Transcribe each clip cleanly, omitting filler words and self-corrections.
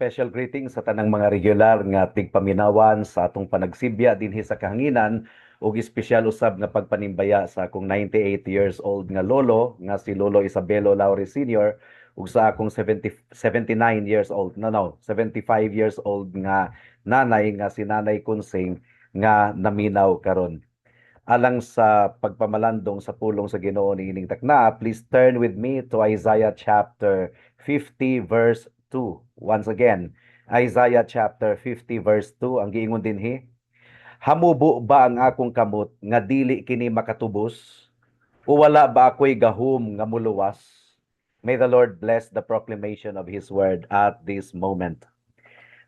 Special greetings sa tanang mga regular nga tigpaminawan sa atong panagsibya dinhi sa kahanginan ug espesyal usab nga pagpanimbaya sa akong 98 years old nga lolo nga si Lolo Isabelo Laure Sr. ug sa akong 70, 79 years old, no, 75 years old nga nanay nga si Nanay Kunsing nga naminaw karon. Alang sa pagpamalandong sa pulong sa Ginoo niining takna, please turn with me to Isaiah chapter 50 verse 2. Once again, Isaiah chapter 50 verse 2, ang giingon dinhi, "Hamubo ba ang akong kamot nga dili kini makatubos? O wala ba ako'y gahom nga muluwas?" May the Lord bless the proclamation of His word at this moment.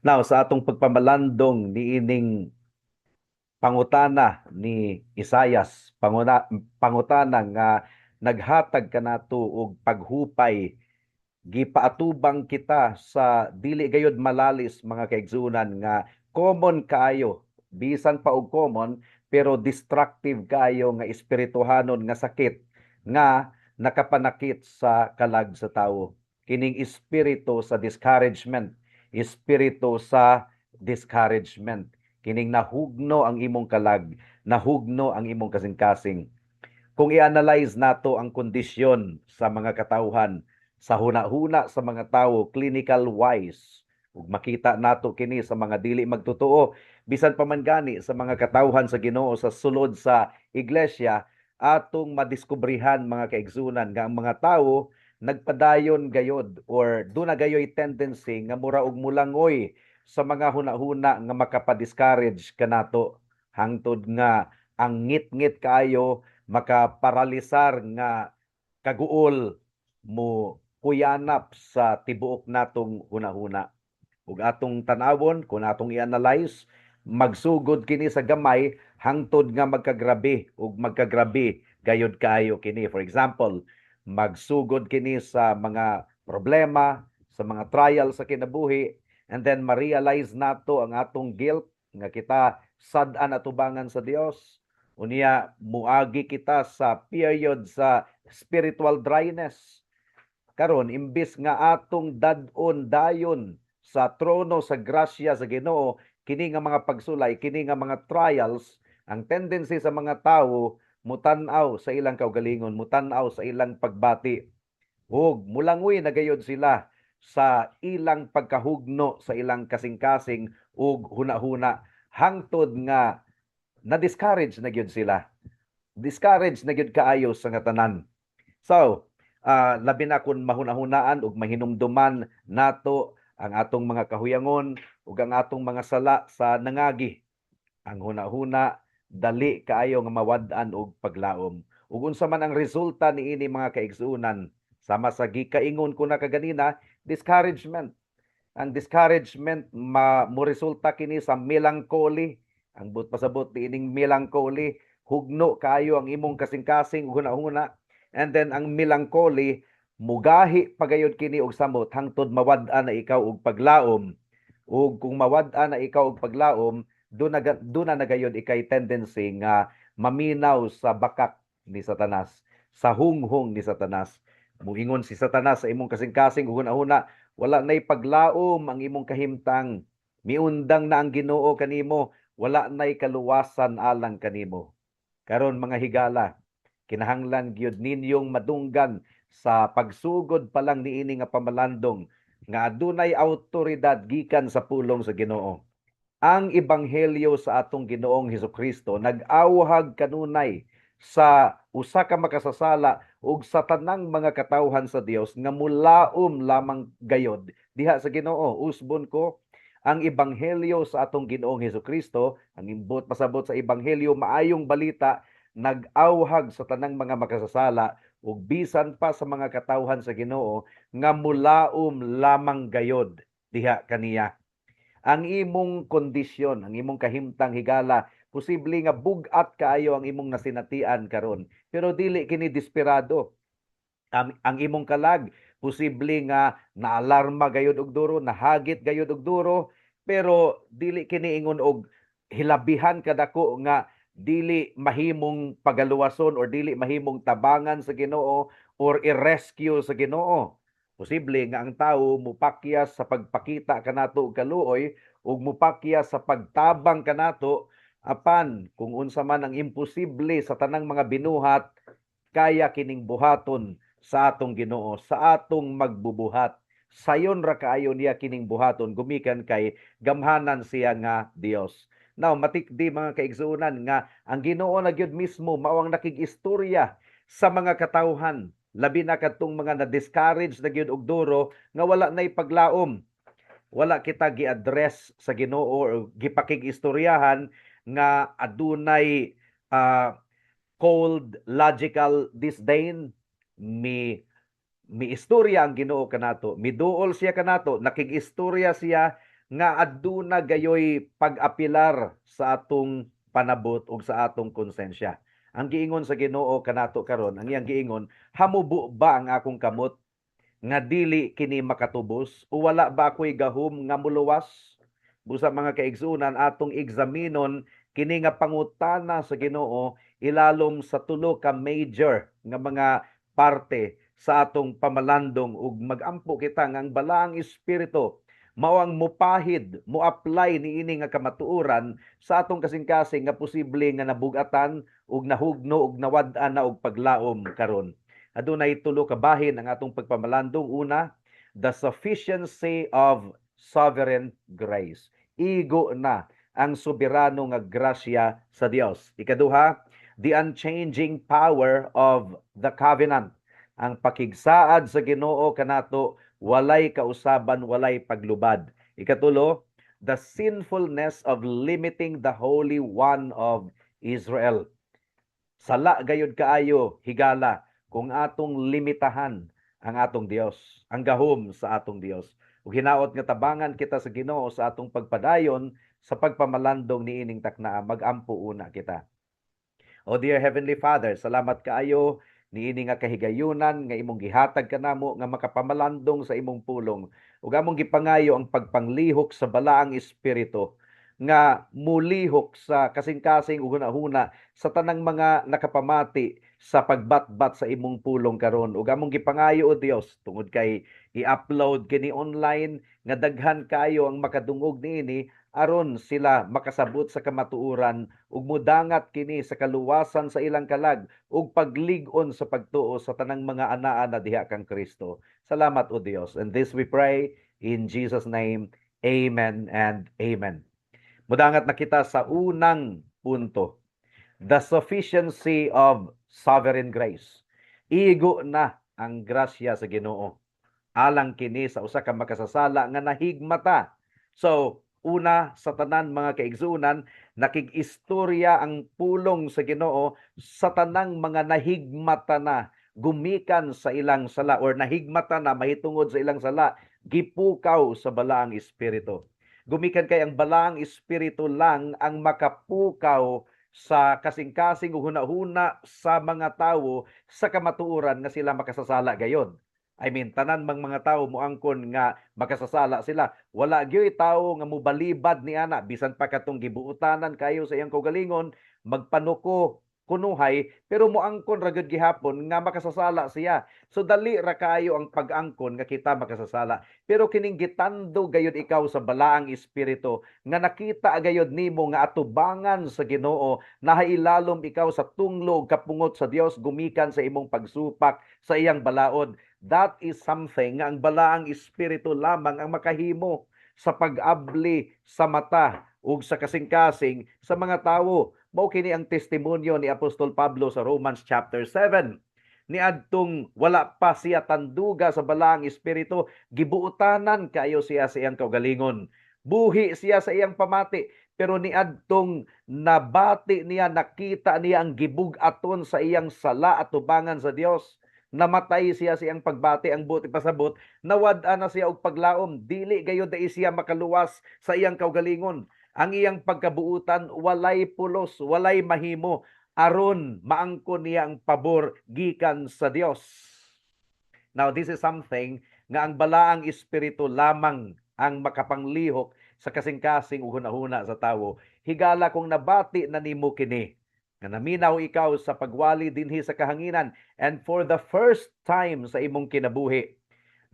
Now, sa atong pagpamalandong niining pangutana ni Isayas, pangutana nga naghatag kanato og paghupay, gipaatubang kita sa dili gayod malalis, mga kaigsunan, nga common kaayo, bisan pa og common pero destructive kaayo nga espirituhanon nga sakit nga nakapanakit sa kalag sa tawo, kining espiritu sa discouragement. Espiritu sa discouragement, kining nahugno ang imong kalag, nahugno ang imong kasing-kasing. Kung i-analyze nato ang kondisyon sa mga katawhan, sa huna-huna sa mga tawo, clinical wise, ug makita nato kini sa mga dili magtotoo, bisan pa man gani sa mga katawhan sa Ginoo sa sulod sa iglesia, atong madiskubrihan, mga kaigsunan, nga ang mga tawo nagpadayon gayod or duna gayoy tendency nga mura og mulangoy sa mga huna-huna nga makapa-discourage kanato, hangtod nga ang ngit-ngit kaayo, makaparalisar nga kaguol mo kuyanap sa tibuok natong hunahuna. Ug atong tan-awon, kung atong i-analyze, magsugod kini sa gamay hangtod nga magkagrabe ug magkagrabe gayod kaayo kini. For example, magsugod kini sa mga problema, sa mga trial sa kinabuhi, and then ma-realize nato ang atong guilt nga kita sad-an atubangan sa Dios. Unya muagi kita sa period sa spiritual dryness. Karon, imbis nga atong dad-on dayon sa trono sa grasya sa Ginoo kini nga mga pagsulay, kini nga mga trials, ang tendency sa mga tawo mutan-aw sa ilang kaugalingon, mutan-aw sa ilang pagbati ug mulangoy na gayod sila sa ilang pagkahugno sa ilang kasing-kasing ug hunahuna, hangtod nga na-discourage na gyud sila. Discourage na gyud kaayo sa nga tanan. So, labi na kung mahunahunaan ug mahinumduman nato ang atong mga kahuyangon ug ang atong mga sala sa nangagi. Ang hunahuna dali kaayo nga mawad-an og paglaom. Ug unsa man ang resulta niini, mga kaigsuonan, sama sa gikaingon ko na kaganina, discouragement. Ang discouragement ma mo resulta kini sa melancholy. Ang buot pasabot niining melancholy, hugno kaayo ang imong kasing-kasing ug hunahuna. And then ang melancholy mugahi pagayod kini og samot hangtod mawad-an na ikaw og paglaom. Ug kung mawad-an na ikaw og paglaom, duna na gayod ikay tendency nga maminaw sa bakak ni Satanas, sa hunghong ni Satanas. Muingon si Satanas sa imong kasing-kasing ug hunahuna, "Wala nay paglaom ang imong kahimtang. Miundang na ang Ginoo kanimo, wala nay kaluwasan alang kanimo." Karon, mga higala, kinahanglan gyud ninyong madunggan sa pagsugod pa lang niini nga pamalandong nga adunay awtoridad gikan sa pulong sa Ginoo. Ang ebanghelyo sa atong Ginoong Hesukristo nag-awhag kanunay sa usa ka makasasala ug sa tanang mga katawhan sa Dios nga mulaom lamang gayod diha sa Ginoo. Usbon ko, ang ebanghelyo sa atong Ginoong Hesukristo, ang imbot pasabot sa ebanghelyo, maayong balita, nag-awhag sa tanang mga makasasala ug bisan pa sa mga katawhan sa Ginoo nga mulaom lamang gayod diha kaniya. Ang imong kondisyon, ang imong kahimtang, higala, posible nga bug-at kaayo ang imong nasinatian karon, pero dili kini desperado. Ang imong kalag posible nga naalarma gayod og duro, nahagit gayod og duro, pero dili kini ingon og hilabihan kadako nga dili mahimong pagaluwason or dili mahimong tabangan sa Ginoo or i-rescue sa Ginoo. Posible nga ang tawo mupakyas sa pagpakita kanato og kaluoy ug mupakyas sa pagtabang kanato, apan kung unsa man ang imposible sa tanang mga binuhat, kaya kining buhaton sa atong Ginoo, sa atong magbubuhat. Sayon ra kaayo niya kining buhaton gumikan kay gamhanan siya nga Dios. Now, matikdi, mga kaigsuonan, nga ang Ginoo na gyud mismo mao ang nakig-istorya sa mga katawhan, labi na kadtong mga na-discourage na gyud og duro nga wala nay paglaom. Wala kita gi-address sa Ginoo or gipakig-istoryahan nga adunay cold logical disdain. Mi istorya ang Ginoo kanato, miduol siya kanato, nakig-istorya siya nga aduna gayoy pag-apilar sa atong panabot ug sa atong konsensya. Ang giingon sa Ginoo kanato karon, ang iyang giingon, "Hamubo ba ang akong kamot nga dili kini makatubos, o wala ba ako'y gahom nga muluwas?" Busa, mga kaigsuonan, atong eksaminon kini nga pangutana sa Ginoo ilalom sa tulo ka major nga mga parte sa atong pamalandong, ug magampo kita nga ang Balaang Espiritu mao ang mupahid, mo-apply niini nga kamatuoran sa atong kasing-kasing nga posible nga nabugatan ug nahugno ug nawad-an na og paglaom karon. Adunay tulo ka bahin ang atong pagpamalandong. Una, the sufficiency of sovereign grace. Igo na ang soberano nga grasya sa Dios. Ikaduha, the unchanging power of the covenant. Ang pakigsaad sa Ginoo kanato walay kausaban, walay paglubad. Ikatulo, the sinfulness of limiting the Holy One of Israel. Sala gayud kaayo, higala, kung atong limitahan ang atong Dios, ang gahom sa atong Dios. Ug hinaot nga tabangan kita sa Ginoo sa atong pagpadayon sa pagpamalandong niining taknaa. Magampo una kita. O dear Heavenly Father, salamat kaayo niini nga kahigayunan nga imong gihatag kanamo nga makapamalandong sa imong pulong. Ug among gipangayo ang pagpanglihok sa Balaang Espiritu nga mulihok sa kasing-kasing ug hunahuna sa tanang mga nakapamati sa pagbatbat sa imong pulong karon. Ug among gipangayo, o Dios, tungod kay i-upload kini online, nga daghan kayo ang makadungog niini aron sila makasabot sa kamatuoran ug mudangat kini sa kaluwasan sa ilang kalag ug paglig-on sa pagtuo sa tanang mga anaa na diha kang Kristo. Salamat, o Dios. And this we pray in Jesus' name. Amen and amen. Mudangat na kita sa unang punto. The sufficiency of sovereign grace. Igo na ang grasya sa Ginoo. Alang kini sa usa ka makasasala nga nahigmata. So, una sa tanan, mga kaigsuonan, nakig-istorya ang pulong sa Ginoo sa tanang mga nahigmata na gumikan sa ilang sala or nahigmata na mahitungod sa ilang sala, gipukaw sa Balaang Espiritu. Gumikan kay ang Balaang Espiritu lang ang makapukaw sa kasing-kasing ug hunahuna sa mga tawo sa kamatuoran nga sila makasasala gayon. I mean, tanan mang mga tawo moangkon nga makasasala sila. Wala gyoy tawo nga mobalibad ni ana, bisan pa katong gibuutanan kayo sa iyang kaugalingon, magpanuko kunuhay, pero moangkon ra gyud gihapon nga makasasala siya. So dali ra kaayo ang pag-angkon nga kita makasasala. Pero kining gitando gayud ikaw sa Balaang Espiritu nga nakita gayud nimo nga atubangan sa Ginoo, nahailalom ikaw sa tunglo ug kapungot sa Dios gumikan sa imong pagsupak sa iyang balaod. That is something nga ang Balaang Espiritu lamang ang makahimo sa pag-abli sa mata ug sa kasing-kasing sa mga tawo. Mao kini ang testimonyo ni Apostol Pablo sa Romans chapter 7. Niadtong wala pa siya tanduga sa Balaang Espiritu, gibuutanan kaayo siya sa iyang kaugalingon. Buhi siya sa iyang pamati, pero niadtong nabati niya, nakita niya ang gibug-aton sa iyang sala at tubangan sa Dios, namatay siya sa iyang pagbati. Ang buot ipasabot, nawad-an na siya og paglaom, dili gayud dai siya makaluwas sa iyang kaugalingon. Ang iyang pagkabuutan walay pulos, walay mahimo aron maangkon niya ang pabor gikan sa Dios. Now, this is something nga ang Balaang Espiritu lamang ang makapanglihok sa kasing-kasing ug hunahuna sa tawo. Higala, kung nabati na nimo kini nga naminaw ikaw sa pagwali dinhi sa kahanginan and for the first time sa imong kinabuhi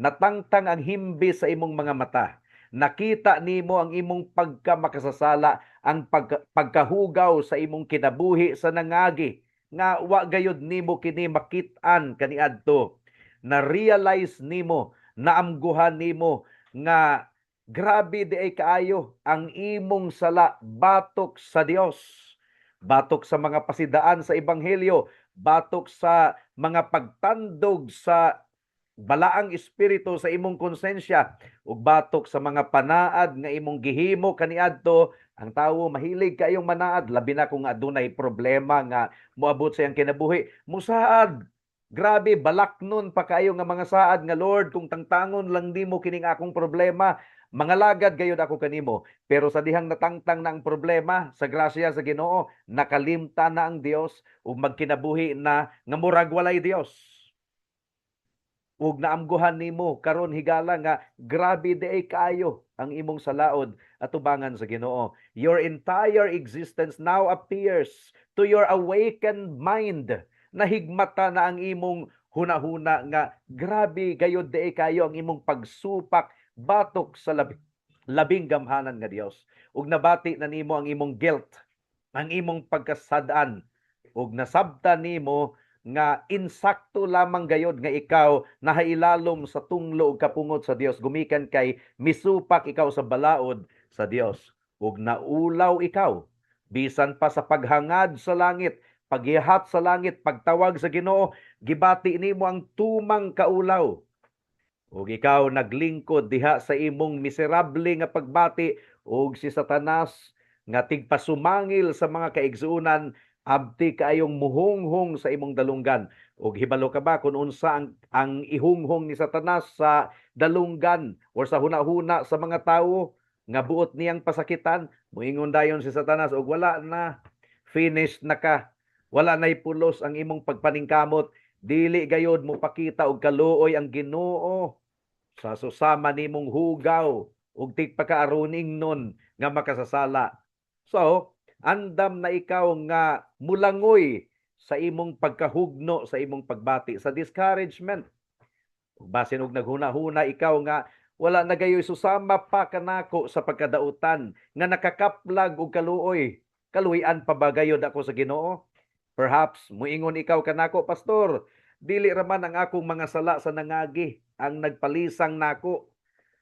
Natangtang ang himbi sa imong mga mata. Nakita nimo ang imong pagkamakasasala, ang pagkahugaw sa imong kinabuhi sa nangagi nga wa gayud nimo kini makit-an kaniadto. Na-realize nimo, naamguhan nimo nga grabe diay kaayo ang imong sala batok sa Dios, batok sa mga pasidaan sa ebanghelyo, batok sa mga pagtandog sa Balaang Espiritu sa imong konsensya, ug batok sa mga panaad nga imong gihimo kaniadto. Ang tawo mahilig kayong manaad, labi na kung adunay problema nga moabot sa iyang kinabuhi, musaad. Grabe, balaknon pa kayo nga mga saad nga, "Lord, kung tangtangon lang nimo kining akong problema, mangalagad gayud ako kanimo." Pero sa dihang natangtang na ang problema sa grasya sa Ginoo, nakalimtan na ang Dios ug magkinabuhi na nga murag walay Dios. Ug naamguhan nimo karon, higala, nga grabe diay kaayo ang imong salaod atubangan sa Ginoo. Your entire existence now appears to your awakened mind. Nahigmata na ang imong hunahuna nga grabe gayud diay kayo ang imong pagsupak batok sa labing gamhanan nga Dios. Ug nabati na nimo ang imong guilt, ang imong pagkasad-an, ug nasabtan nimo nga insakto lamang gayod nga ikaw nahailalom sa tunglo ug kapungot sa Dios gumikan kay misupak ikaw sa balaod sa Dios. Ug naulaw ikaw bisan pa sa paghangad sa langit, pagyahat sa langit, pagtawag sa Ginoo, gibati nimo ang tumang kaulaw. Ug ikaw naglingkod diha sa imong miserable nga pagbati, ug si Satanas nga tigpasumangil sa mga kaigsuonan abti kaayong muhunghong sa imong dalunggan. Ug hibalo ka ba kung unsa ang ihunghong ni Satanas sa dalunggan or sa hunahuna sa mga tawo nga buot niyang pasakitan? Moingon dayon si Satanas og wala na, finished na ka, wala nay pulos ang imong pagpaningkamot, dili gayod mo pakita og kaluoy ang Ginoo sa susama nimong hugaw ug tigpakaaroning nun nga makasasala. So andam na ikaw nga mulangoy sa imong pagkahugno sa imong pagbati, sa discouragement. Basin og naghuna-huna ikaw nga wala na gayoy susama pa kanako sa pagkadautan nga nakakaplag og kaluoy. Kaluoyan pa ba gayod ako sa Ginoo? Perhaps muingon ikaw kanako, "Pastor, dili raman ang akong mga sala sa nangagi ang nagpalisang nako.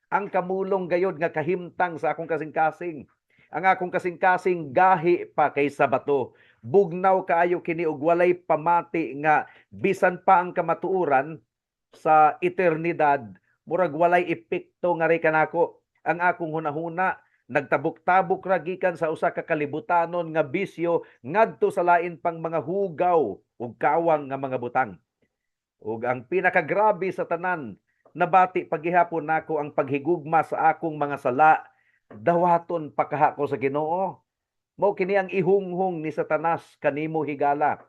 Ang kamulong gayod nga kahimtang sa akong kasing-kasing. Ang akong kasing-kasing gahi pa kaysa bato. Bugnaw kaayo kini ug walay pamati nga bisan pa ang kamatuoran sa eternidad, murag walay epekto nga kanako. Ang akong hunahuna nagtabok-tabok ra gikan sa usa ka kalibutanon nga bisyo ngadto sa lain pang mga hugaw ug kawang nga mga butang. Ug ang pinakagrabe sa tanan, nabati paghihapon nako ang paghigugma sa akong mga sala. Dawaton pa kaha ko sa Ginoo?" Mao kini ang ihunghong ni Satanas kanimo, higala.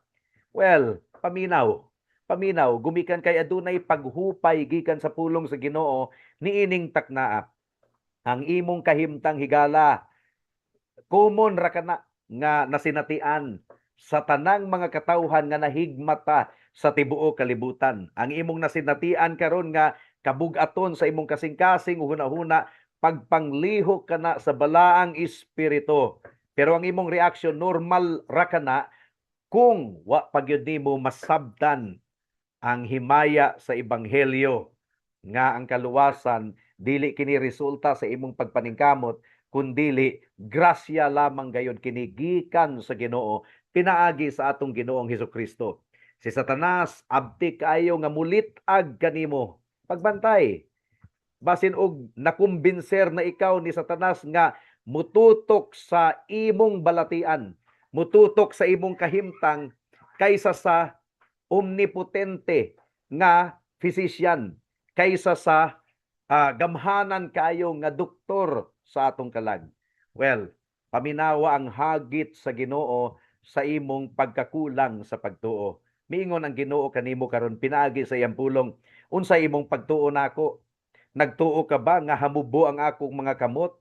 Well, paminaw. Paminaw gumikan kay adunay paghupay gikan sa pulong sa Ginoo niining taknaa. Ang imong kahimtang, higala, common ra kana nga nasinatian sa tanang mga katawhan nga nahigmata sa tibuok kalibutan. Ang imong nasinatian karon nga kabug-aton sa imong kasing-kasing ug hunahuna, pagpanglihok kana sa Balaang Espiritu. Pero ang imong reaction, normal ra kana kung wa pa gyud nimo masabtan ang himaya sa ebanghelyo nga ang kaluwasan dili kini resulta sa imong pagpaningkamot, kundili grasya lamang gayud kini gikan sa Ginoo pinaagi sa atong Ginoong Hesukristo. Si Satanas abti kaayo nga mulit-ag kanimo. Pagbantay. Basin og nakumbinser na ikaw ni Satanas nga mututok sa imong balatian, mututok sa imong kahimtang kaysa sa omnipotente nga physician, kaysa sa gamhanan kayo nga doktor sa atong kalag. Well, paminawa ang hagit sa Ginoo sa imong pagkakulang sa pagtuo. Miingon ang Ginoo kanimo karon pinaagi sa iyang pulong, "Unsa imong pagtuo nako? Nagtuo ka ba nga hamubo ang akong mga kamot?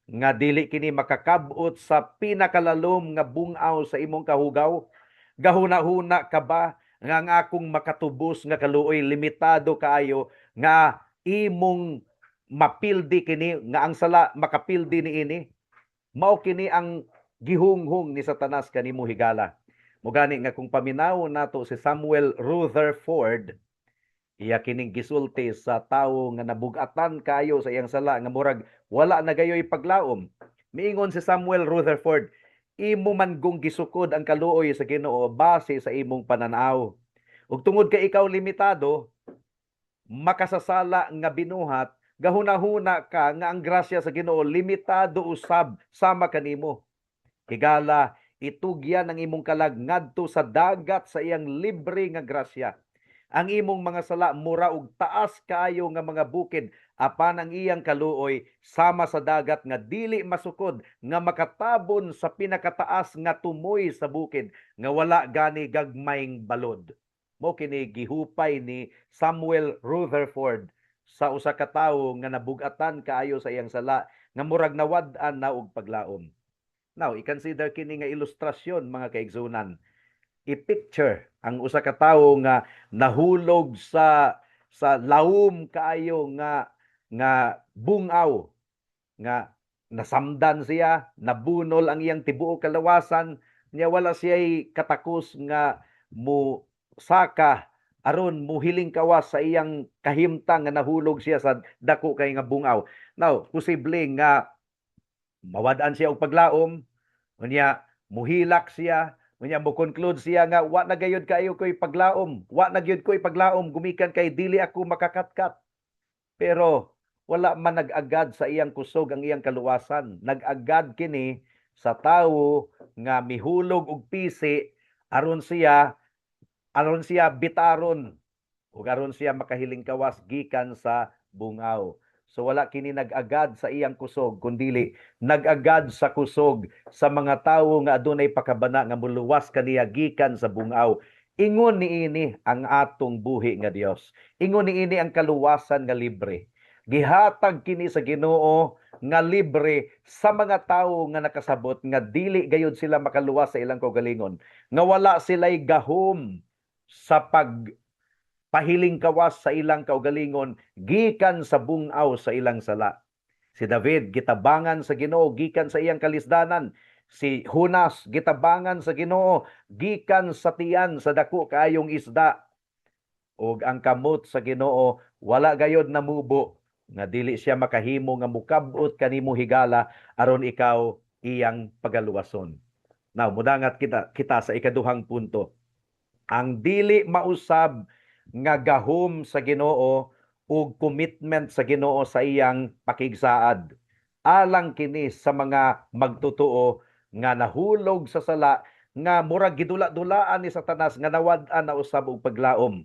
Nga dili kini makakab-ot sa pinakalalom nga bungaw sa imong kahugaw? Gahuna-huna ka ba nga ang akong makatubos nga kaluoy limitado kaayo nga Imong mapildi kini nga ang sala makapildi niini. Mao kini ang gihunghong ni Satanas kanimo, higala. Mogani nga kung paminawon nato si Samuel Rutherford, iya kining gisulti sa tawo nga nabugatan kayo sa iyang sala nga murag wala na gayoy paglaom. Miingon si Samuel Rutherford, "Imo man gung gisukod ang kaluoy sa Ginoo base sa imong pananaw. Ug tungod kay ikaw limitado, makasasala nga binuhat, gahuna-huna ka nga ang grasya sa Ginoo limitado usab sama kanimo. Higala, itugyan ang imong kalag ngadto sa dagat sa iyang libre nga grasya. Ang imong mga sala mura og taas kaayo nga mga bukid, apan ang iyang kaluoy sama sa dagat nga dili masukod, nga makatabon sa pinakataas nga tumoy sa bukid nga wala gani gagmayng balod." Mo kini gihupay ni Samuel Rutherford sa usa ka tawo nga nabugatan kaayo sa iyang sala nga murag nawad-an na og paglaom. Now, i-consider kini nga ilustrasyon, mga kaigsunan. I-picture ang usa ka tawo nga nahulog sa lawom kaayo nga bungaw nga nasamdan siya, nabunol ang iyang tibuok kalawasan niya, wala siya'y katakos nga mo saka aron muhiling kawas sa iyang kahimtang nga nahulog siya sa dako kay nga bungaw. Now, posible nga mawad-an siya og paglaom, unya muhilak siya, unya mo conclude siya nga wa na gayud kaayo ko'y paglaom, wa na gyud ko'y paglaom gumikan kay dili ako makakatkat. Pero wala man nag-agad sa iyang kusog ang iyang kaluwasan. Nag-agad kini sa tawo nga mihulog og pisi aron siya bitaron ug aron siya makahiling kawas gikan sa bungaw. So wala kini nag-agad sa iyang kusog kundili nag-agad sa kusog sa mga tawo nga adunay pakabana nga muluwas kaniya gikan sa bungaw. Ingon niini ang atong buhi nga Dios. Ingon niini ang kaluwasan nga libre. Gihatag kini sa Ginoo nga libre sa mga tawo nga nakasabot nga dili gayud sila makaluwas sa ilang kaugalingon, nga wala sila'y gahom sa pag pahiling kawas sa ilang kaugalingon gikan sa bungaw sa ilang sala. Si David gitabangan sa Ginoo gikan sa iyang kalisdanan. Si Jonas gitabangan sa Ginoo gikan sa tiyan sa dako kaayong isda. Ug ang kamot sa Ginoo wala gayod namubo nga dili siya makahimo nga mukab-ot kanimo, higala, aron ikaw iyang pagaluwason. Now, mudangat kita sa ikaduhang punto. Ang dili mausab nga gahom sa Ginoo ug commitment sa Ginoo sa iyang pakigsaad. Alang kini sa mga magtotoo nga nahulog sa sala nga murag gidula-dulaan ni Satanas nga nawad-an na usab og paglaom.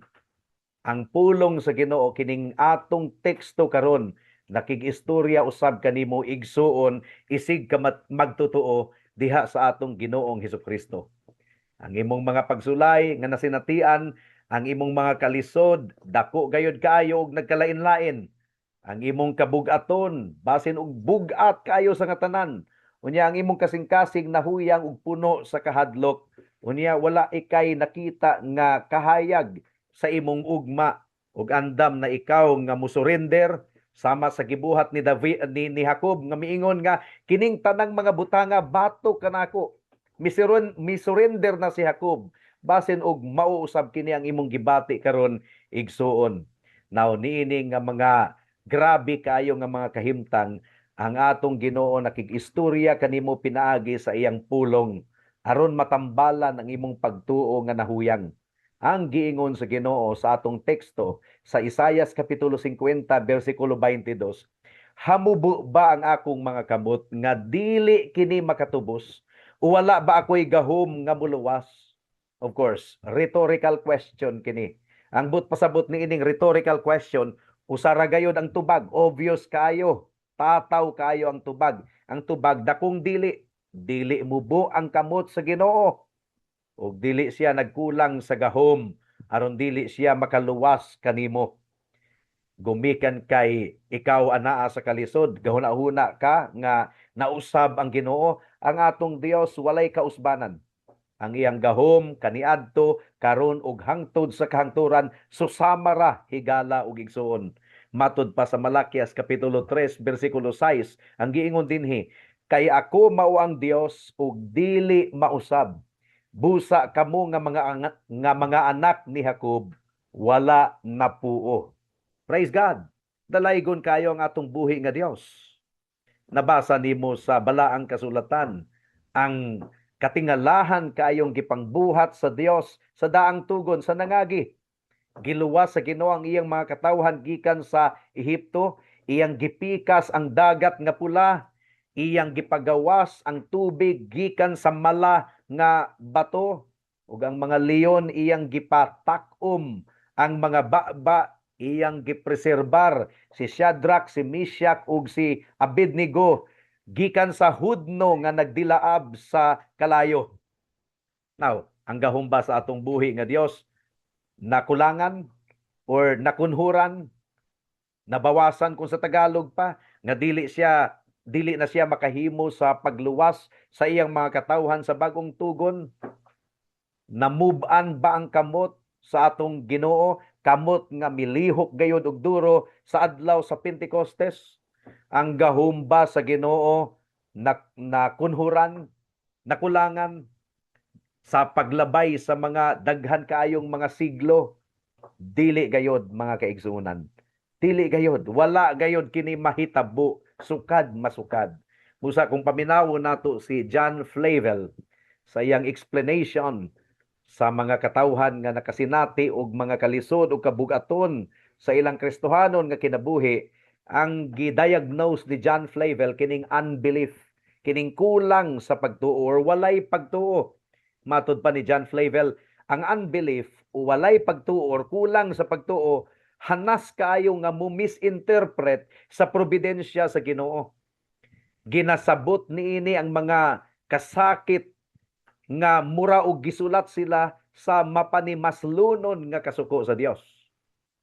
Ang pulong sa Ginoo, kining atong teksto karon, nakig-istorya usab kanimo, igsuon, isig ka magtotoo diha sa atong Ginoong Hesukristo. Ang imong mga pagsulay nga nasinatian, ang imong mga kalisod, dako gayud kaayo og nagkalain-lain. Ang imong kabug-aton, basin og bug-at kaayo sa nga tanan. Unya ang imong kasing-kasing nahuyang og puno sa kahadlok. Unya wala ikay nakita nga kahayag sa imong ugma ug andam na ikaw nga musurrender sama sa gibuhat ni David ni Jacob nga miingon nga kining tanang mga butanga batok kanako. Misurrender na si Jacob. Basin og mauusab kini ang imong gibati karon, igsuon. Now, niini nga mga grabe kaayo nga mga kahimtang, ang atong Ginoo nakig-istorya kanimo pinaagi sa iyang pulong aron matambalan ang imong pagtuo nga nahuyang. Ang giingon sa Ginoo sa atong teksto sa Isayas kapitulo 50 bersikulo 22, "Hamubo ba ang akong mga kamot nga dili kini makatubos? O wala ba ako'y gahom nga muluwas?" Of course, rhetorical question kini. Ang but pasabot ni ining rhetorical question, usa ra gayod ang tubag, obvious kayo. Tataw kayo ang tubag. Ang tubag, dakong dili. Dili mubo ang kamot sa Ginoo. Ug dili siya nagkulang sa gahom aron dili siya makaluwas kanimo. Gumikan kay ikaw anaa sa kalisod, gahuna-huna ka nga nausab ang Ginoo, ang atong Dios walay kausbanan. Ang iyang gahom kaniadto, karon ug hangtod sa kahangturan susama ra, higala ug igsuon. Matod pa sa Malakias kapitulo 3 bersikulo 6, ang giingon dinhi, "Kay ako mao ang Dios ug dili mausab. Busa kamo nga mga anak ni Jacob wala napuo." Praise God. Dalaygon kayo ang atong buhi nga Dios. Nabasa nimo sa balaang kasulatan ang katingalahan kaayong gipangbuhat sa Dios sa daang tugon sa nangagi. Giluwas sa Ginoo ang iyang mga katawhan gikan sa Ehipto, iyang gipikas ang Dagat nga Pula, iyang gipagawas ang tubig gikan sa mala nga bato, ug ang mga leon iyang gipatak-om, ang mga baba iyang gipreserbar si Shadrach, si Meshach ug si Abednego gikan sa hudno nga nagdilaab sa kalayo. Now, ang gahom ba sa atong buhi nga Dios nakulangan or nakunhuran, nabawasan kung sa Tagalog pa, nga dili na siya makahimo sa pagluwas sa iyang mga katawhan sa bagong tugon? Namub-an ba ang kamot sa atong Ginoo, kamot nga milihok gayod og duro sa adlaw sa Pentecostes? Ang gahom ba sa Ginoo na nakunhuran, nakulangan sa paglabay sa mga daghan kaayong mga siglo? Dili gayod, mga kaigsuonan. Dili gayod, wala gayod kini mahitabo, sukad masukad. Busa kung paminawon nato si John Flavel sa iyang explanation sa mga katawhan nga nakasinati og mga kalisod og kabugaton sa ilang Kristohanon nga kinabuhi, ang gi-diagnose ni John Flavel kining unbelief, kining kulang sa pagtuo or walay pagtuo. Matod pa ni John Flavel, ang unbelief o walay pagtuo or kulang sa pagtuo hanas kaayo nga mo misinterpret sa providensya sa Ginoo. Ginasabot niini ang mga kasakit nga mura og gisulat sila sa mapanimaslunon nga kasuko sa Dios.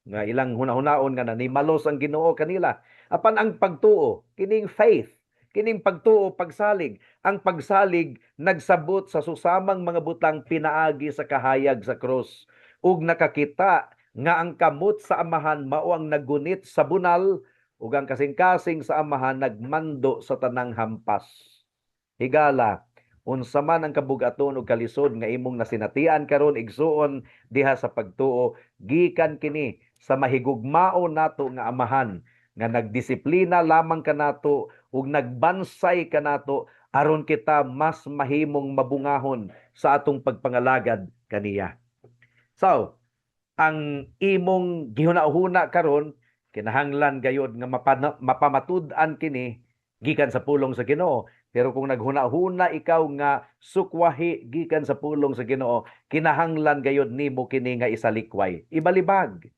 Nga ilang hunahunaon nga nanimalos ang Ginoo kanila. Apan ang pagtuo, kining faith, kining pagtuo, pagsalig, ang pagsalig nagsabot sa susamang mga butang pinaagi sa kahayag sa krus ug nakakita nga ang kamot sa Amahan mao ang naggunit sa bunal ug ang kasing-kasing sa Amahan nagmando sa tanang hampas. Higala, unsa man ang kabugaton ug kalisod nga imong nasinatian karon, igsuon, diha sa pagtuo, gikan kini sa mahigugmao nato nga Amahan nga nagdisiplina lamang kanato ug nagbansay kanato aron kita mas mahimong mabungahon sa atong pagpangalagad kaniya. So, ang imong gihuna-huna karon kinahanglan gayod nga mapamatud-an kini gikan sa pulong sa Ginoo. Pero kung naghuna-huna ikaw nga sukwahi gikan sa pulong sa Ginoo, kinahanglan gayod nimo kini nga isalikway. Ibalibag.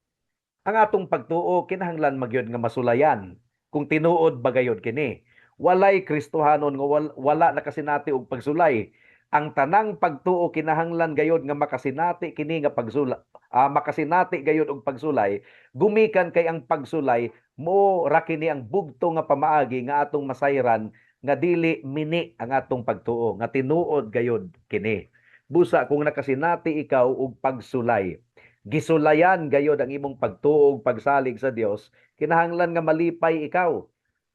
Ang atong pagtuo kinahanglan magyud nga masulayan kung tinuod ba gayod kini. Walay Kristohanon nga wala nakasinati og pagsulay. Ang tanang pagtuo kinahanglan gayod nga makasinati kini nga pagsula, makasinati gayod og pagsulay, gumikan kay ang pagsulay mo ra kini ang bugto nga pamaagi nga atong masayran nga dili mini ang atong pagtuo, nga tinuod gayod kini. Busa kung nakasinati ikaw og pagsulay, gisulayan gayod ang imong pagtuo ug pagsalig sa Dios, kinahanglan nga malipay ikaw.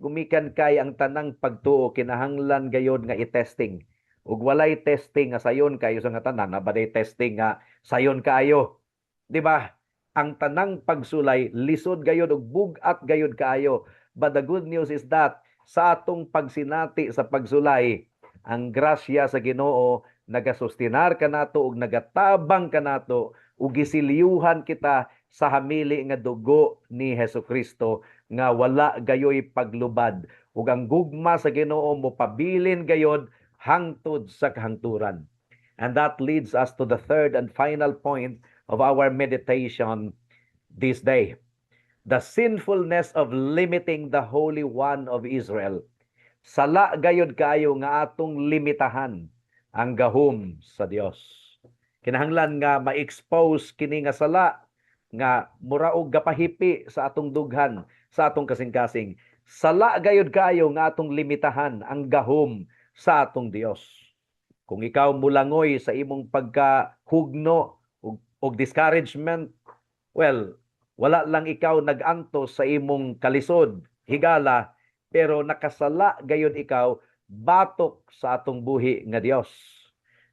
Gumikan kay ang tanang pagtuo kinahanglan gayod nga i-testing. Ug walay testing nga sayon kayo sa nga tanan, na baday testing nga sayon kaayo. Di ba? Ang tanang pagsulay lisod gayod ug bug-at gayod kaayo. But the good news is that sa atong pagsinati sa pagsulay, ang grasya sa Ginoo nagasustinar kanato ug nagatabang kanato ug gisilyuhan kita sa hamili nga dugo ni Hesukristo nga wala gayoy paglubad, ug ang gugma sa Ginoo mopabilin gayod hangtod sa kahangturan. And that leads us to the third and final point of our meditation this day: the sinfulness of limiting the Holy One of Israel. Sala gayod kaayo nga atong limitahan ang gahom sa Dios. Kinahanglan nga ma-expose kini nga sala nga mura og gapahipi sa atong dughan, sa atong kasing-kasing. Sala gayod kaayo nga atong limitahan ang gahom sa atong Dios. Kung ikaw mulangoy sa imong pagkahugno ug discouragement, well, Wala lang ikaw nag-antos sa imong kalisod, higala, pero nakasala gayud ikaw batok sa atong buhi nga Dios.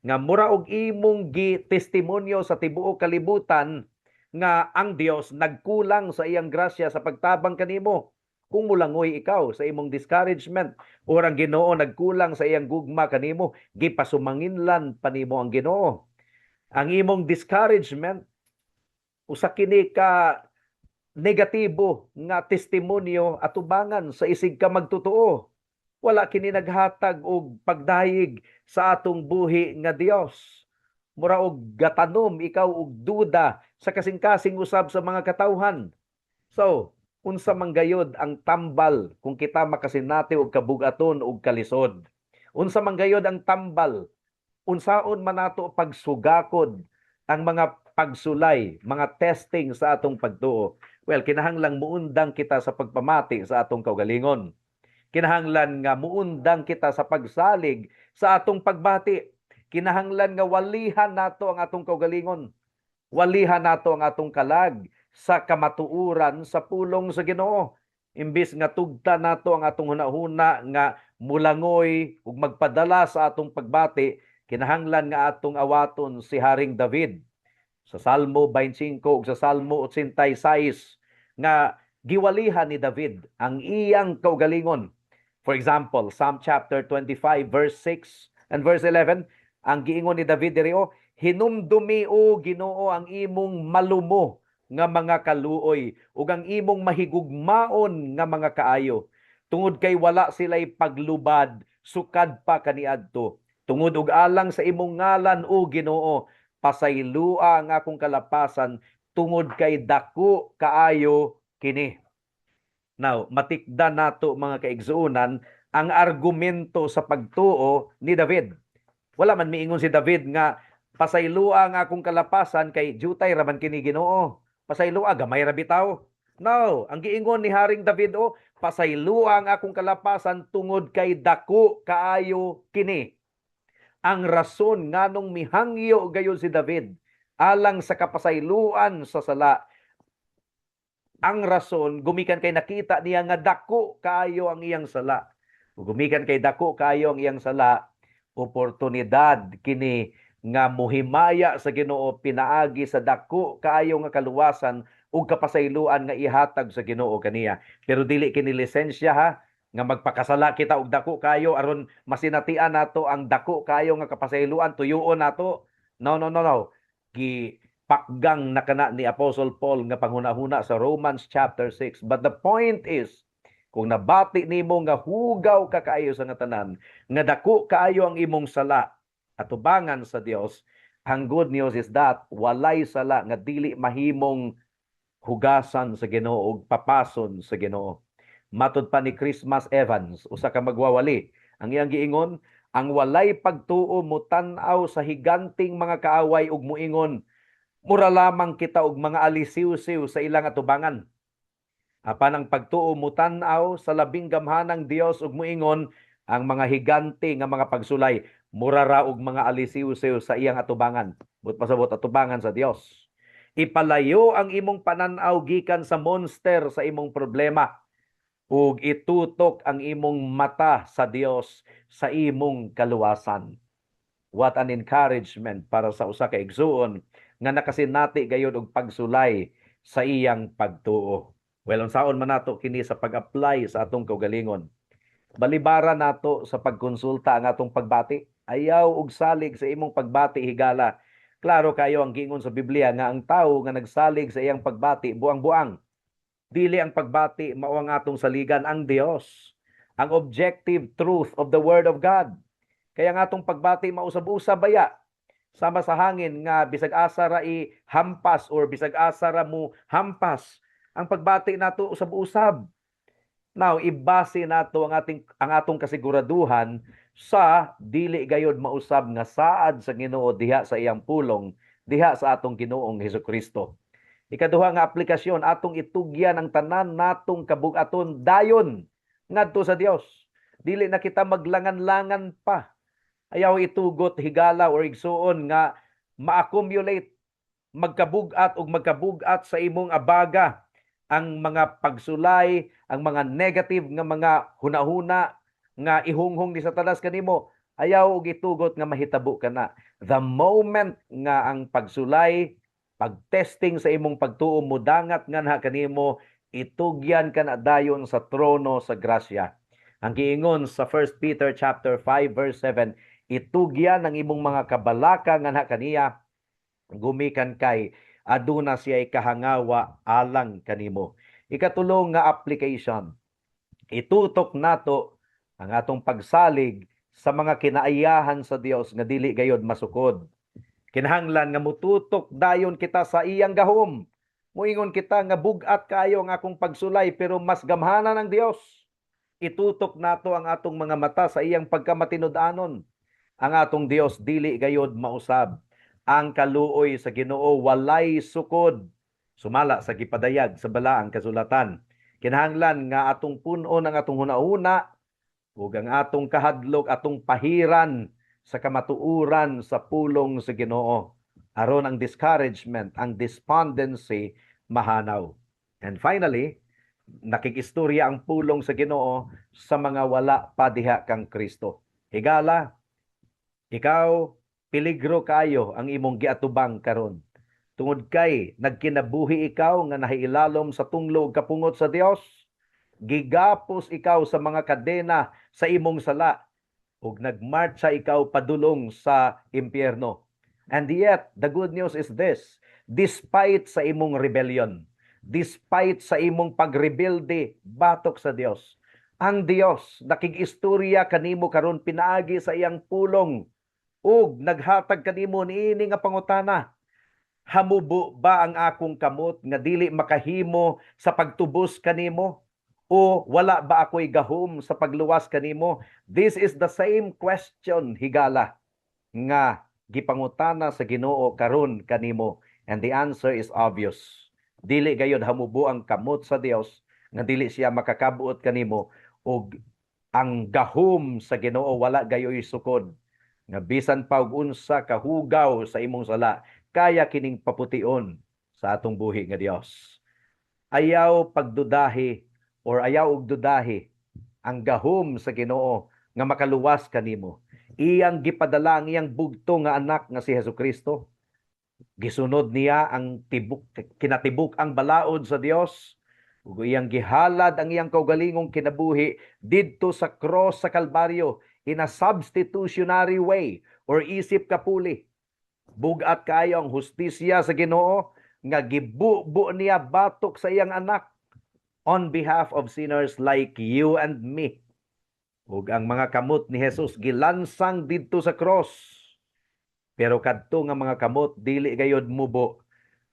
Nga mura og imong gi-testimonyo sa tibuok kalibutan nga ang Dios nagkulang sa iyang grasya sa pagtabang kanimo. Kung mulangoy ikaw sa imong discouragement or ang Ginoo nagkulang sa iyang gugma kanimo, gipasumanginlan pa nimo ang Ginoo. Ang imong discouragement, usa kini ka negatibo nga testimonyo atubangan sa isig ka magtotoo. Wala kini naghatag og pagdayeg sa atong buhi nga Dios. Mura og gatanom ikaw og duda sa kasing-kasing usab sa mga katawhan. So, unsa man gayod ang tambal kung kita makasinati og kabugaton og kalisod? Unsa man gayod ang tambal? Unsaon man nato pagsugakod ang mga pagsulay, mga testing sa atong pagtuo? Well, kinahanglang muundang kita sa pagpamati sa atong kaugalingon. Kinahanglan nga muundang kita sa pagsalig sa atong pagbati. Kinahanglan nga walihan nato ang atong kaugalingon. Walihan nato ang atong kalag sa kamatuoran sa pulong sa Ginoo. Imbis nga tugta nato ang atong hunahuna nga mulangoy ug magpadala sa atong pagbati, kinahanglan nga atong awaton si Haring David sa Salmo 25 ug sa Salmo 86 nga giwalihan ni David ang iyang kaugalingon. For example, Psalm chapter 25 verse 6 and verse 11, ang giingon ni David diri, oh, "Hinumdumi, o Ginoo, ang imong malumo nga mga kaluoy ug ang imong mahigugmaon nga mga kaayo, tungod kay wala sila'y paglubad sukad pa kaniadto. Tungod ug alang sa imong ngalan, o Ginoo, pasaylua ang akong kalapasan, tungod kay dako kaayo kini." Now, matikda nato, mga kaigsuonan, ang argumento sa pagtuo ni David. Wala man miingon si David nga pasaylua ang akong kalapasan kay jutay ra man kini, Ginoo. Pasaylua, gamay ra bitaw. No, ang giingon ni Haring David, oh, pasaylua ang akong kalapasan tungod kay dako kaayo kini. Ang rason nganong mihangyo gayon si David alang sa kapasayloan sa sala, ang rason gumikan kay nakita niya nga dako kaayo ang iyang sala. Gumikan kay dako kaayo ang iyang sala, oportunidad kini nga muhimaya sa Ginoo pinaagi sa dako kaayo nga kaluwasan ug kapasayloan nga ihatag sa Ginoo kaniya. Pero dili kini lisensya ha nga magpakasala kita og dako kaayo aron masinatian nato ang dako kaayo nga kapasayloan, tuyuon nato. No, no, no, no. Gipakgang na kana ni Apostle Paul nga panghunahuna sa Romans chapter 6. But the point is, kung nabati nimo nga hugaw ka kaayo sa nga tanan, nga dako kaayo ang imong sala atubangan sa Dios, ang good news is that walay sala nga dili mahimong hugasan sa Ginoo ug papason sa Ginoo. Matod pa ni Christmas Evans, usa ka magwawali, ang iyang giingon, ang walay pagtuo mutan-aw sa higanting mga kaaway ug muingon, mura lamang kita og mga alisiwsiw sa ilang atubangan. Apan ang pagtuo mutan-aw sa labing gamhanang Dios ug muingon, ang mga higante nga mga pagsulay mura ra og mga alisiwsiw sa iyang atubangan. But pasabot, atubangan sa Dios. Ipalayo ang imong pananaw gikan sa monster sa imong problema ug itutok ang imong mata sa Dios sa imong kaluwasan. What an encouragement para sa usa ka igsuon nga nakasinati gayud og pagsulay sa iyang pagtuo. Well, unsaon man nato kini sa pag-apply sa atong kaugalingon? Balibara nato sa pagkonsulta ang atong pagbati. Ayaw og salig sa imong pagbati, higala. Klaro kayo ang giingon sa Biblia nga ang tawo nga nagsalig sa iyang pagbati, buang-buang. Dili ang pagbati mao ang atong saligan, ang Dios. Ang objective truth of the word of God. Kaya nga atong pagbati mausab-usab baya. Sama sa hangin nga bisag asa ra i-hampas or bisag asa ra mo hampas. Ang pagbati nato usab-usab. Now, ibase nato ang atong kasiguraduhan sa dili gayod mausab nga saad sa Ginoo diha sa iyang pulong, diha sa atong Ginoong Hesukristo. Ikaduha nga aplikasyon, atong itugyan ang tanan natong kabug-aton dayon ngadto sa Dios. Dili na kita maglangan-langan pa. Ayaw itugot, higala or igsuon, nga ma-accumulate Magkabug-at ug magkabug-at sa imong abaga ang mga pagsulay, ang mga negative nga mga hunahuna nga ihunghong ni Satanas kanimo. Ayaw og itugot nga mahitabo kana. The moment nga ang pagsulay, pagtesting sa imong pagtuo mudangat nganha kanimo, itugyan ka na dayon sa trono sa grasya. Ang giingon sa 1 Peter chapter 5 verse 7, itugyan ang imong mga kabalaka nganha kaniya gumikan kay aduna siya'y kahangawa alang kanimo. Ikatulo nga application, itutok nato ang atong pagsalig sa mga kinaayahan sa Dios nga dili gayod masukod. Kinahanglan nga mututok dayon kita sa iyang gahom. Muingon kita nga bug-at kaayo ang akong pagsulay, pero mas gamhanan ang Dios. Itutok nato ang atong mga mata sa iyang pagkamatinud-anon. Ang atong Dios dili gayod mausab. Ang kaluoy sa Ginoo walay sukod, sumala sa gipadayag sa Balaang Kasulatan. Kinahanglan nga atong punon ang atong hunahuna ug ang atong kahadlok, atong pahiran sa kamatuoran sa pulong sa Ginoo aron ang discouragement, ang despondency mahanaw. And finally, nakikistorya ang pulong sa Ginoo sa mga wala pa diha kang Kristo. Higala, ikaw, peligro kayo ang imong giatubang karon. Tungod kay nagkinabuhi ikaw nga nahiilalom sa tunglo ug kapungot sa Dios, gigapos ikaw sa mga kadena sa imong sala ug nagmarcha ikaw padulong sa impyerno. And yet, the good news is this: despite sa imong rebellion, despite sa imong pagrebelde batok sa Dios, ang Dios nakig-istorya kanimo karon pinaagi sa iyang pulong ug naghatag kanimo niini nga pangutana: "Hamubo ba ang akong kamot nga dili makahimo sa pagtubos kanimo? O wala ba ako'y gahom sa pagluwas kanimo?" This is the same question, higala, nga gipangutana sa Ginoo karon kanimo, and the answer is obvious. Dili gayod hamubo ang kamot sa Dios nga dili siya makakabuot kanimo, ug ang gahom sa Ginoo wala gayoy sukod, nga bisan pa og unsa kahugaw sa imong sala, kaya kining papution sa atong buhi nga Dios. Ayaw pagdudahi or ayaw og dudahi ang gahom sa Ginoo nga makaluwas kanimo. Iyang gipadala ang iyang bugto nga anak nga si Hesukristo. Gisunod niya ang tibok kinatibuk ang balaod sa Dios ug iyang gihalad ang iyang kaugalingong kinabuhi didto sa cross sa Kalbaryo in a substitutionary way or isip kapuli. Bugat kaayo ang hustisya sa Ginoo nga gibubo niya batok sa iyang anak on behalf of sinners like you and me. Ug ang mga kamot ni Jesus gilansang didto sa cross. Pero kadto nga mga kamot dili gayod mubo.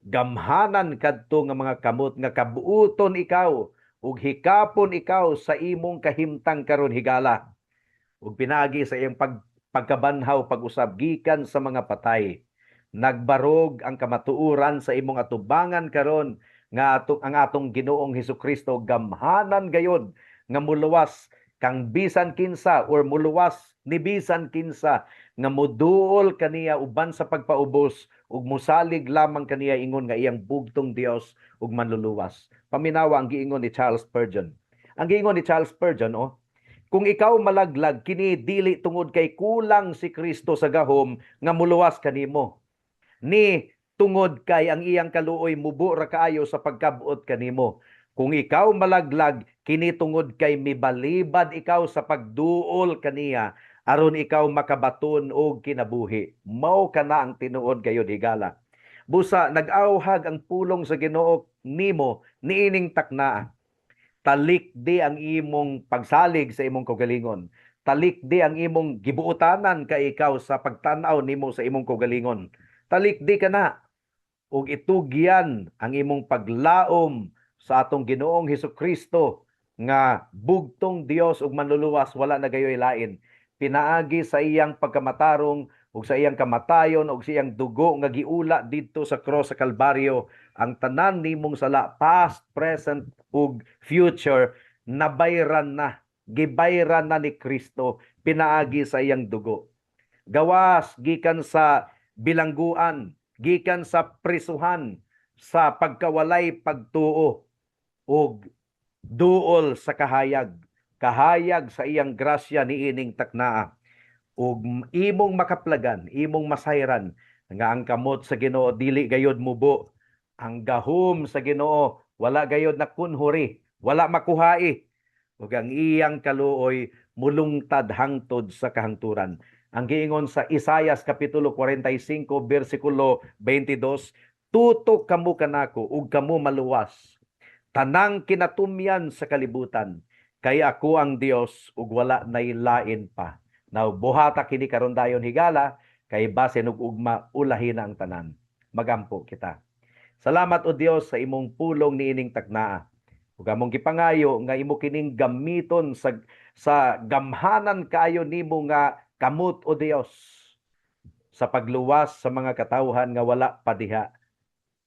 Gamhanan kadto nga mga kamot nga kabuoton ikaw ug hikapon ikaw sa imong kahimtang karon, higala. Ug pinaagi sa iyang pagkabanhaw pag-usab gikan sa mga patay, nagbarog ang kamatuoran sa imong atubangan karon nga ang atong Ginoong Hesukristo gamhanan gayod nga muluwas kang bisan kinsa or muluwas ni bisan kinsa nga muduol kaniya uban sa pagpaubos ug musalig lamang kaniya ingon nga iyang bugtong Dios ug manluluwas. Paminawa ang giingon ni Charles Spurgeon. Ang giingon ni Charles Spurgeon, oh, "Kung ikaw malaglag, kini dili tungod kay kulang si Kristo sa gahom nga muluwas kanimo, ni tungod kay ang iyang kaluoy mubo ra kaayo sa pagkabot kanimo. Kung ikaw malaglag, kini tungod kay mibalibad ikaw sa pagduol kaniya aron ikaw makabaton og kinabuhi." Mao kana ang tinuod gayod, higala. Busa nag-awhag ang pulong sa Ginoo nimo niining taknaa. Talikdi ang imong pagsalig sa imong kaugalingon. Talikdi ang imong gibuotanan kay ikaw sa pagtan-aw nimo sa imong kaugalingon. Talikdi kana ug itugyan ang imong paglaom sa atong Ginoong Hesukristo nga bugtong Dios ug manluluwas, wala na gayoy lain. Pinaagi sa iyang pagkamatarong ug sa iyang kamatayon ug sa iyang dugo nga giula didto sa cross sa Kalbaryo, ang tanan nimong sala, past, present ug future, nabayran na, gibayran na ni Kristo pinaagi sa iyang dugo. Gawas gikan sa bilangguan. gikan sa prisuhan sa pagkawalay pagtuo ug duol sa kahayag, kahayag sa iyang grasya niining taknaa. Ug imong makaplagan, imong masayran nga ang kamot sa Ginoo dili gayod mubo, ang gahom sa Ginoo wala gayod nakunhuri, wala makuhai, ug ang iyang kaluoy mulungtad hangtod sa kahangturan. Ang giingon sa Isayas kapitulo 45 bersikulo 22, "Tutok kamo kanako ug kamo maluwas, tanang kinatumyan sa kalibutan, kay ako ang Dios ug wala nay lain pa." Now buhata kini karon dayon, higala, kay basin ug ugma ulahi na ang tanan. Magampo kita. Salamat, O Dios, sa imong pulong niining taknaa. Ug among gipangayo nga imo kining gamiton sa gamhanan kaayo nimo nga kamot, O Dios, sa pagluwas sa mga katawhan nga wala pa diha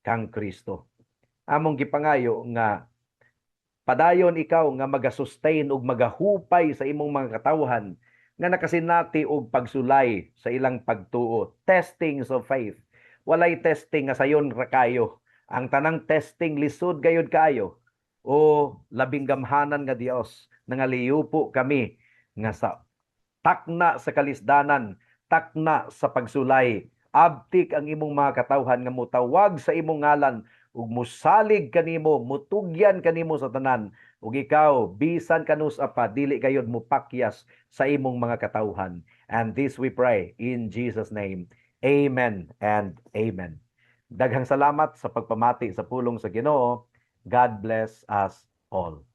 kang Kristo. Among gipangayo nga padayon ikaw nga magasustain ug magahupay sa imong mga katawhan nga nakasinati og pagsulay sa ilang pagtuo. Testings of faith. Walay testing nga sayon ra kayo. Ang tanang testing lisod gayud kaayo. O labing gamhanan nga Dios, nangaliupo kami nga sa takna sa kalisdanan, takna sa pagsulay, abtik ang imong mga katawhan nga mutawag sa imong ngalan ug musalig kanimo, mutugyan kanimo sa tanan, ug ikaw bisan kanus-a pa dili gayud mopakyas sa imong mga katawhan. And this we pray in Jesus' name. Amen and amen. Daghang salamat sa pagpamati sa pulong sa Ginoo. God bless us all.